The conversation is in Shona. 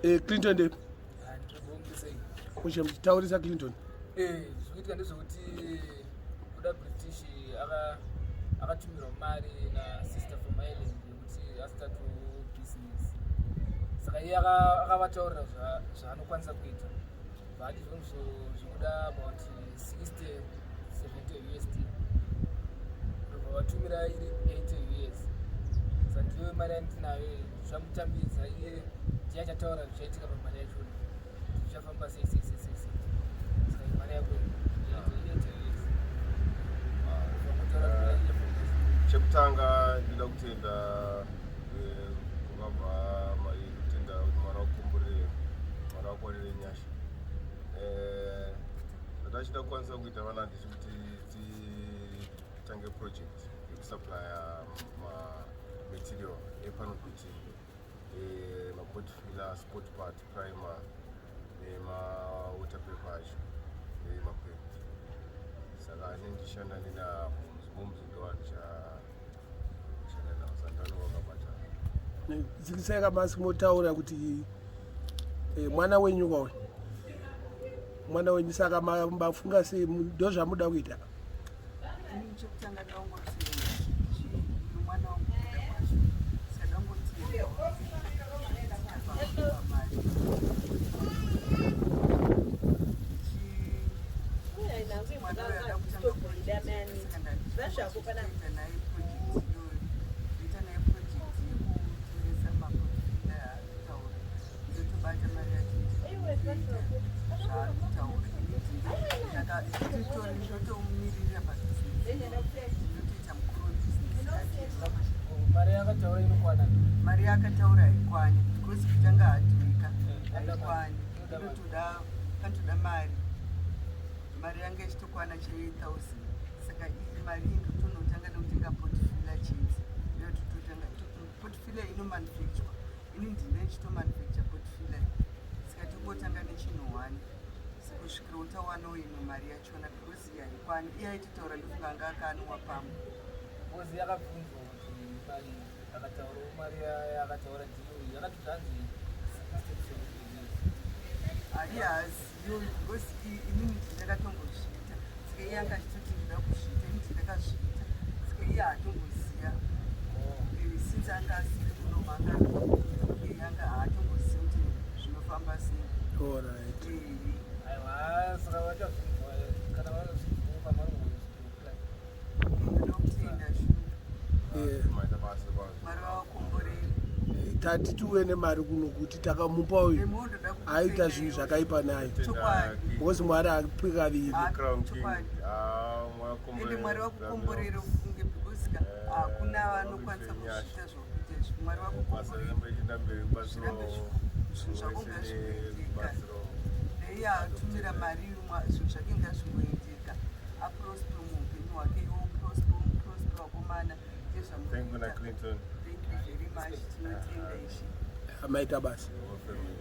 Eh, Clinton ndepi? Mushe muchitaurisa Clinton. Eh, zvikuitika ndezvekuti kuda British akatumirwa mari na sister from Ireland yekuti astart business. Saka iye akavataurira zvaanokwanisa kuita. Vati zvonzo zvikuda about 60 70 USD. Ndobva vatumira iri 80 US. Saka ndiyo mari yandinayo zvamutambidza iye ndiye achataura zvichaitika pamari yachona zvichafamba sei sei sei sei sei saka mari yako chekutanga ndinoda kutenda eh, kwakabva mari kutenda kuti mwari wakukomborere mwari wakuwanire nyasha eh, zvatachida kukwanisa kuita vana ndechekuti titange project yekusupplya material epano kuti eh, mapot filler spot part primer nemawater paper acho nemapaint saka ane ndichishanda ndina moms moms ndoandichashanda navo saka ndano vakabatana. Dzikisai kamasi motaura kuti eh, mwana wenyu kwawe mwana wenyu saka mafunga sei ndozvamuda kuita Ini chekutanga ndangoti mwana wangu kuda kwacho saka ndangoti pamari mwana uyo ada kutanga project saka ndanditoita naye project iyoyo ndoita naye project yekutengesa maprofita akutaura ndotobata mari yacho zvaakutaura ndotomumirira pabhizinesi mukuru webhizinesi mari yakataura inokwana mari yakataura haikwani because kutanga hadhurika haikwani inotoda panotoda mari mari yanga ichitokwana che 8000 saka iyi mari iyi ndotonotanga nekutenga potfila chete ndototanga potfila inomanufacturwa ini ndine ndichitomanufacture potfila saka tingotanga nechinhu one kusvikira utawanawo imwe mari yachona because iyi haikwani iye aitotaura ndofunga anga akaanwa pamwe because yakabvunzwa kuti mari akataurawo mari yaakataura ndiyo yakati zvanzi hari haaziyo because inini ndakatombozviita saka iye anga achitoti ndida kuzviita ini ndakazviita saka iye haatomboziva oh. eh, since anga asiri kuno manga eh, anga haatomboziva kuti zvinofamba sei Alright. Eh. Aiwa saka vachazvinzwa kana vanozvinzwa pamari ndinokutenda shuwa Yeah. Maita basa kwazvo. Mwari vawakomborere Tati tiuye nemari kuno kuti takamupa uyu nemiwo ndoda aita zvinhu zvakaipa naye Chokwadi. because Mwari haapi kaviri. Ah, Crown King. chokwadi. Ah, Mwari akomborere. ende mwari vakukomborere ufunge because ka hakuna vanokwanisa kuzviita zvokuita izvi mwari Basa vakukomborere rirambe richienda mberi Zvirambe kubatsirawo zvinhu zvako ngazvingoendeka kubatsirawo dai atumira mari zvinhu zvake ngazvingoendeka aprosper muupenyu hwake iwe uprosper umuprosper vakomana Thank you na ndezvamunoita Clinton. thank you very much tinotenda ishe Maita basa. The whole family.